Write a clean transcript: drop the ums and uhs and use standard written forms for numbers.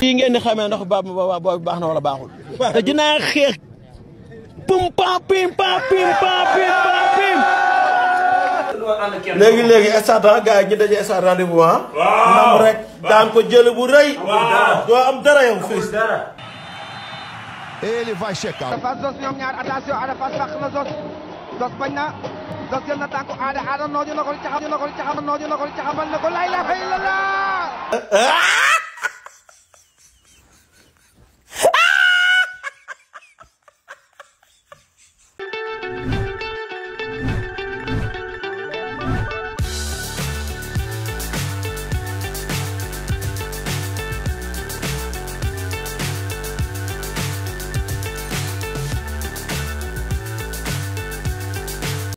yi ngeen di xamee ndax baax na wala baaxul te dinaa xeex pum pam pim pam pim pam pim pam pim léegi stade gars yi ñu daje stade rendez-vous ndam rek daan ko jël bu rëy doo am dara yow fils ele vai checar Ada Fass Zoss ñoom ñaar attention Ada Fass fàq na Zoss bañ na Zoss jël na tànku Ada nooju na ko caxabal na ko la ilaha illallah